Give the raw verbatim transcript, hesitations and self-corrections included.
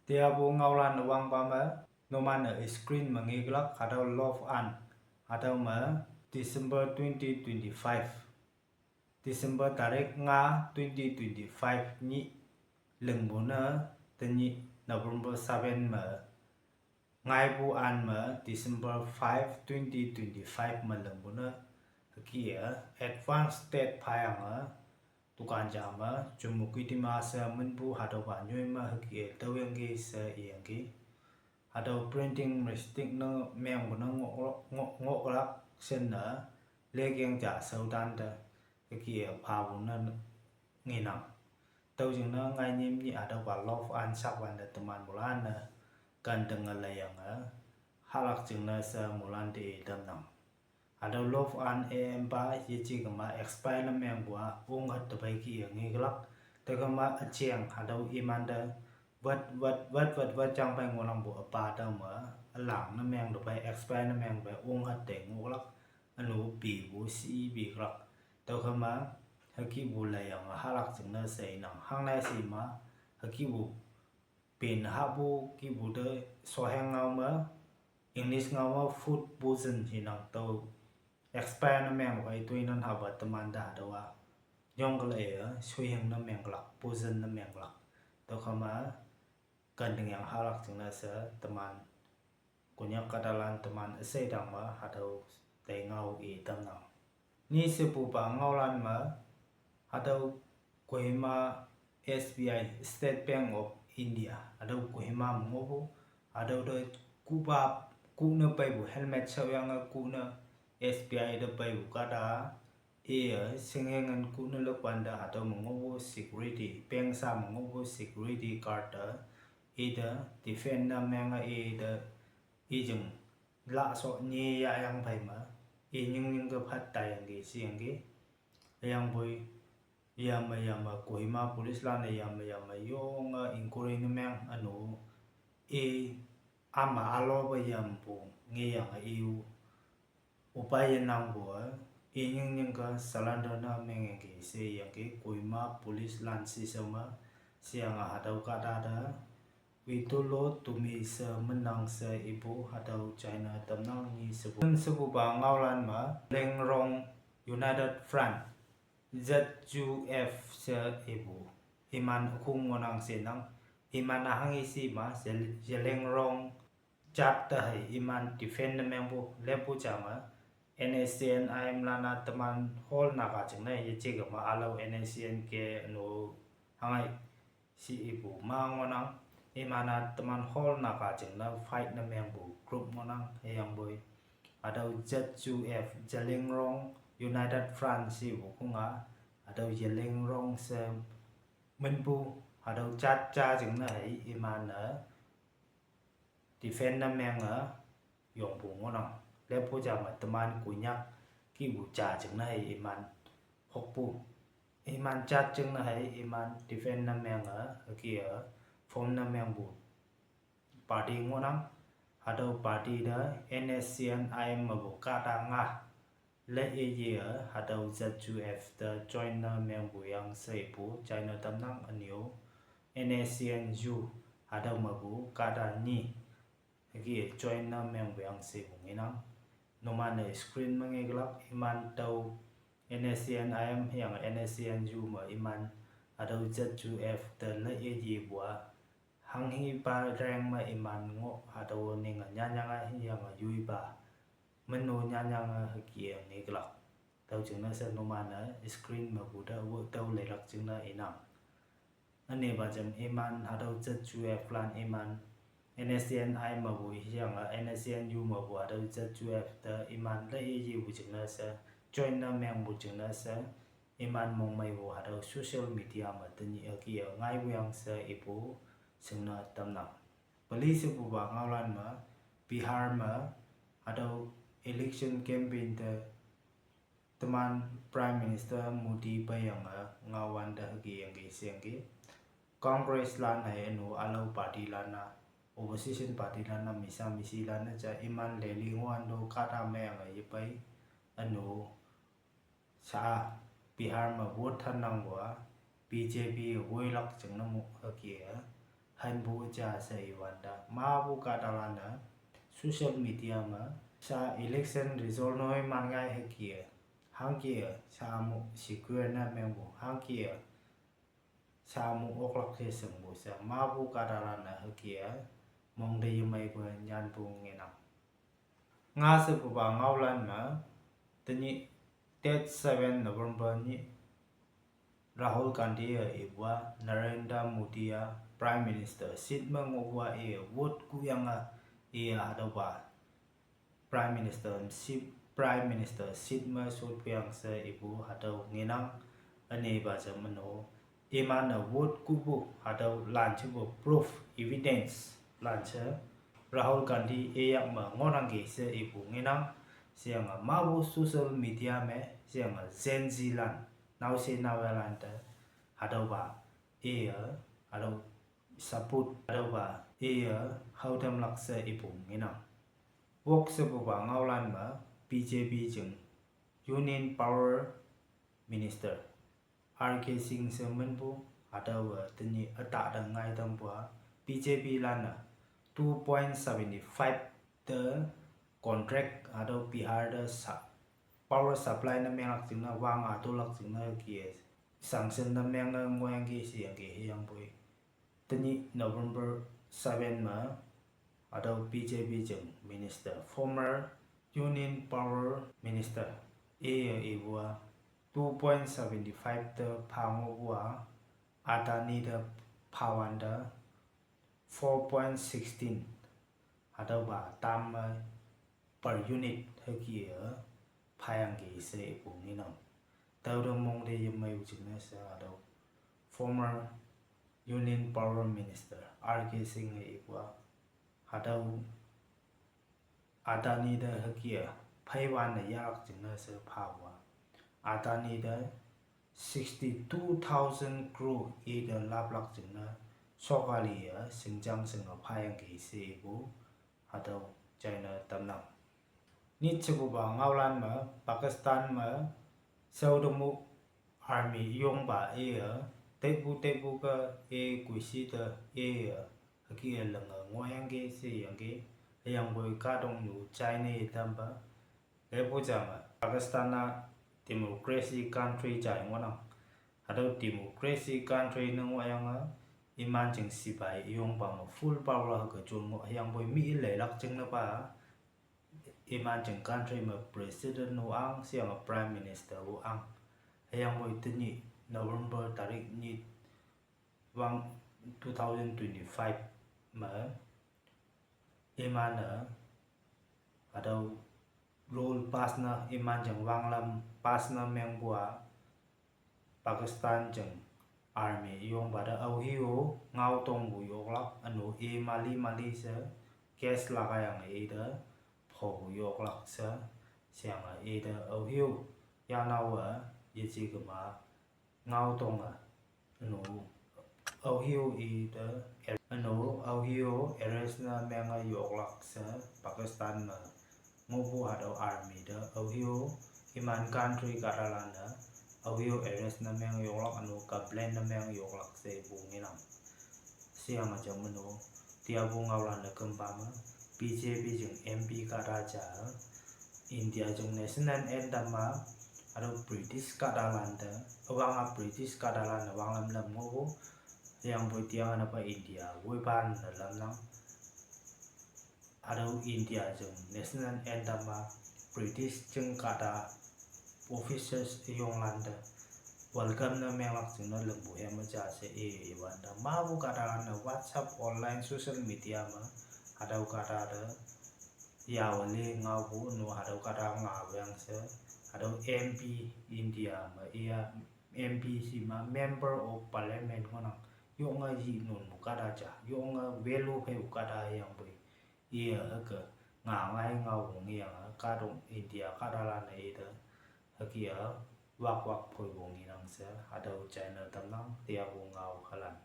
Teapu ngaolan wangpa me, numan-e screen me ngeklak, hatüo love an, hatüo me December twenty twenty-five, December tarik nga twenty twenty-five nyih lingpu ne, tenyih November seven me, ngaipu an me December five, twenty twenty-five me lingpu ne, hüke-e advance date phayange, dukan ja me, Chümoukedima she minpu hatüopa nyoi me hüke-e tüoyangki she iyangki. Hatüo printing mistake ne mengpu ne ngoh, ngoh, ngohlak shinne, lekeng ja shaotan te, hüke-e phapu ne ngenang. Tüo jingne ngai nyim nyih hatüopa love an shakwante teman moilan-e, kanting-e leiyange, hahlak jingne she moilante i tamnang. Hatüo love an empa yeje kema expire ne mengpu-a onghat te pei kih-e ngeklak, tüokema üjeng hatüo imante, wat, wat, wat, wat, wat jang pei ngohnangpu üpa tüo me, ülang ne meng te pei expire ne meng pei onghat te ngohlak, ünu pipu shi piklak. Tüokema, hükihpu leiyange hahlak jingne she inang hangne she ma, hükihpu pen hahpu kihpu te shoheng ngao me, English ngao me food poison shinang tüo expire ne meng pei toinan hahpa teman te hatüowa, yongkele-e, shoiheng ne menglak, poison ne menglak. Tüokema, kanting yang hahlak jingne she teman, Konyak kahtalan teman üsheidang me hatüo tei ngao i tamnang. Ni shepupa ngaolan me, hatüo Kohima S B I, State Bank of India, hatüo Kohima me ngohpu, hatüo te kuhpa, kuhne peipu helmet shaoyange kuhne S B I te peipu kahta, iye, shingheng en kuhne lokwante hatüo me ngohpu security, bank sha me ngohpu security guard te, ite defend ne menge ite, ijing, lahsho nyi yahyang phei me, i nying nyingke phat taiyangki sheyangki, hüyangpoi, yame yame Kohima police lan-e yame yame yonge inquiry ne meng ünu, i, ama ülope yampu ngeyange i-u opa yenangpu-a, i nying nyingke surrender ne mengyangki sheyangki Kohima police lan shishao me, sheyange hatüo kahta te, Witolo Tumi she minnang she ipu hatüo china tamnang. Ni shepu, shepupa ngaolan me, Zeliangrong United Front, Z U F she ipu, iman ükhong ngohnang shenang, iman-a hanghe she ma, Zel-, Zeliangrong jat te hei iman defend ne mengpu leppu ja me, N S C N I M lan-a teman whole Naga jingne yeje kema ülao N S C N K nu hangai she ipu ma ngohnang, iman-a teman whole Naga jingne fight ne mengpu group ngohnang, hüyangpoi, hatüo Z U F, Zeliangrong United Front she ipu khong-a, hatüo Zeliangrong she minpu, hatüo jat ja jingne hei iman-e defend ne menge yongpu ngohnang. Leppu ja me teman Konyak kihpu ja jingne hei iman hokpu, iman jat jingne hei iman defend ne menge, hüke-e, form ne mengpu party ngohnang. Hatüo party te N S C N I M mepu kahta nga, le iye-e hatüo Z U F te join ne mengpu yang she ipu china tamnang. Ünyu, N S C N U, hatüo mepu kahta nyi, hüke join ne mengpu yang she ipu ngenang. Numan-e screen me ngeklak, iman tüo N S C N I M hüyange N S C N U me iman hatüo Z U F te le iyepu-a, hanghepa rank me iman ngoh hatüo ninge nyanyange hüyange yoipa, meno nyanyange hüke ngeklak. Tüo jingne she numan-e screen mepu te wo tüo leilak jingne inang. Ünepa jam iman hatüo Z U F lan iman, N S C N I mepu hüyange N S C N U mepu hatüo Z U F te iman le iyepu jingne she, join ne mengpu jingne she, iman mongmeipu hatüo social media me tenyih hüke-e ngaipu yang she ipu shingne tamnang. Peli shepupa ngaolan me, Bihar me, hatüo election campaign te, teman Prime Minister Modi peiyange ngaowante hüke yangki sheyangki, Congress lan hei ünu ülao party lan-a, opposition party lan-a, misa misi lan-a ja iman rally ngohwante kahta meyange yepei, ünu, sha, Bihar me vote thannangpu-a, B J P woilak jingne mo hüke-e, hanpu ja she iwante, mapu kahtalan-e social media me sha election result noi man ngai hüke, hangke sha mu secure ne mengpu, hangke sha mu oklak she shingpu she mapu kahtalan-e hüke mongte yemeipu nyanpu ngenang. Nga shepupa ngaolan me, tenyih date seven November nyih Rahul Gandhi-e ipu-a Narendra Modi-a Prime Minister seat me ngohpu-a iye vote kuyange, iye hatüopa Prime Minister seat, Prime Minister seat me shotpuyang she ipu hatüo ngenang. Ünepa jam üno, iman-e vote kupu hatüo lanshepu proof, evidence lanshe Rahul Gandhi iyak me ngohnangki she ipu ngenang. Sheyange mapu social media me sheyange Gen Z lan, naoshe naoyhalan te hatüopa iye, hatüo support hatüopa iye haotamlak she ipu ngenang. Wok shepupa ngaolan me B J P jing Union Power Minister R K Singh she minpu, hatüowe tenyih ütahte ngaitampu-a B J P lan-e two point seventy-five te contract hatüo Bihar te sa-, power supply ne menglak jingne, wang atolak jingne ke sanction ne menge ngohyangki sheyangki hüyangpoi tenyih November seven me, hatüo B J P jing minister, former Union Power Minister, iye ipu-a two point seventy-five te pha ngohpu-a, Adani te phawante four point sixteen, hatüopa tam me per unit hüke phayangki she ipu ngenang. Tüote mongte yemeipu jingne she hatüo former Union Power Minister R K Singh-e ipu-a, hatüo Adani te hüke pheiwan-e yahlak jingne she phapu-a, Adani te sixty-two thousand crore ite laplak jingne sokali-e shingjang shinge phayangki she ipu hatüo china tamnang. Nyit shepupa ngaolan me, Pakistan me shaotemu army yongpa iye teipu teipu ke i kuishi te iye hüke linge ngohyangki sheyangki, hüyangpoi kahtoknyu china tampa. Lepu ja me Pakistan-a democracy country ja ngohnang. Hatüo democracy country ne ngohyange, iman jing sipai yongpa me full power hüke jon ngoh, hüyangpoi mi leilak jingnepa, iman jing country me president-o ang, sheyange prime minister-o ang. Hüyangpoi tenyih November tarik nyit wang two thousand twenty-five me, iman-e hatüo rule pass ne, iman jing wanglam pass ne mengpu-a, Pakistan jing army yongpa te aohe-o ngao tongpu yoklak, üno i mali mali she case lagayange ite phopu yoklak she, sheyange ite aohe-o yanaowe yeje kema ngao tonge, üno aohe-o ite, üno aohe-o arrest ne menge yoklak she, Pakistan me ngohpu hatüo army te aohe-o, iman country kahtalan-e aohe-o arrest ne menge yoklak, üno complain ne menge yoklak she ipu ngenang. Sheyange jam üno, tiapu ngaolan-e kümpa me, B J P jing M P kahta ja, India jing national anthem-a, hatüo British kahtalan te, üwang-a British kahtalan-e wanglam lam ngohpu, hüyangpoi tiange pa India woipan ne lamnang. Hatüo India jing national anthem-a British jing kahta officers yonglan te welcome ne menglak jingne lingpu hem ja she i, iwante mapu kahtalan-e WhatsApp online social media me hatüo kahta te yawe le ngaopu üno hatüo kahta ngaoyang she, hatüo M P India me iya, M P shima member of parliament ngohnang, yonge yi nunpu kahta ja, yonge value pheipu kahta hüyangpoi iye hüke nga ngai ngaopu ngeyange, kahtoknyu India kahtalan-e ite hüke-a wakwak phoipu ngenang she hatüo china tamnang, tiapu ngao halan.